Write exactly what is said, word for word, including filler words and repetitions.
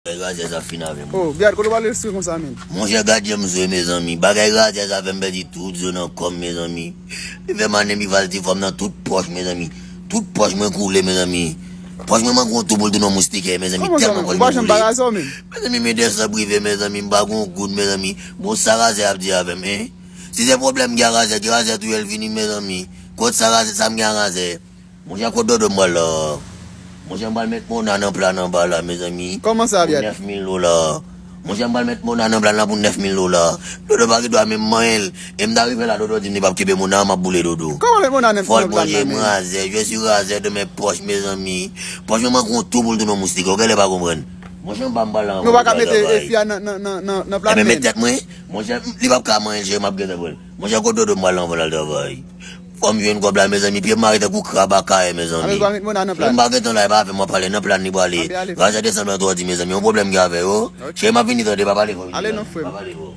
Bagay razè sa fin avè m. Oh, Biad, kote w pale sou konsa, men? Monchè, gad jan m swe, mezanmi. Bagay razè sa fè m pèdi tout zo nan kò m, mezanmi. Li fè m ane mi faltifòm nan tout pòch, mezanmi. Tout pòch mwen koule, mezanmi. Pòch mwen manke yon tou pou l tounen yon moustikè, mezanmi. Kòman sa, Tèlman men? pòch Ou pa mwen janm koule. Bagay sa, men? Mezanmi, men de san prive, mezanmi. M pa gon goud, mezanmi. Bon, sa razè ap di avè m, en? Si se pwoblèm m gen a razè, ki razè touye l fini, mezanmi. Kot sa razè, sa m gen a razè? Monchè, kot dodo m pral la? Monchè, m pral met Mona nan pla nan ba la, mezanmi. Kòman sa, Biad? Nèf mil dola. Monchè, m pral met Mona nan pla nan pou nèf mil dola. Dodo pa gen dwa menm manyen l. E m ta rive la, dodo di m li p ap kenbe Mona, m ap boule dodo. Kòman met Mona nan Fò l nan plan manje nan, men? Razè. Je suis razè de mes poches, mezanmi. Pòch mwen manke yon tou pou l tounen yon moustik. Ou genlè pa konprann. Monchè, m pa m pral la. Nou pa ka mete e fi a nan, nan, nan, nan, nan plat, Ebyen, men. met tèt mwen. Monchè, li p ap ka manyen l, m ap gentan pran l. Monchè, kot dodo m pral la anvan l al travay? Fò m jwenn kòb la, mezanmi. Pye m mare tankou krab a kayè, mezanmi. Anben, pa met Mona nan M plan. Pa gentan la, e pa avè m w ap pale nan plan li prale. Anben, ale. Razè desann nan twò di, mezanmi. Yon pwoblèm gen avè yo. Ok. Cheri, m ap vini tande, pa pale fò. Ale non, frè m. Pa pale fò.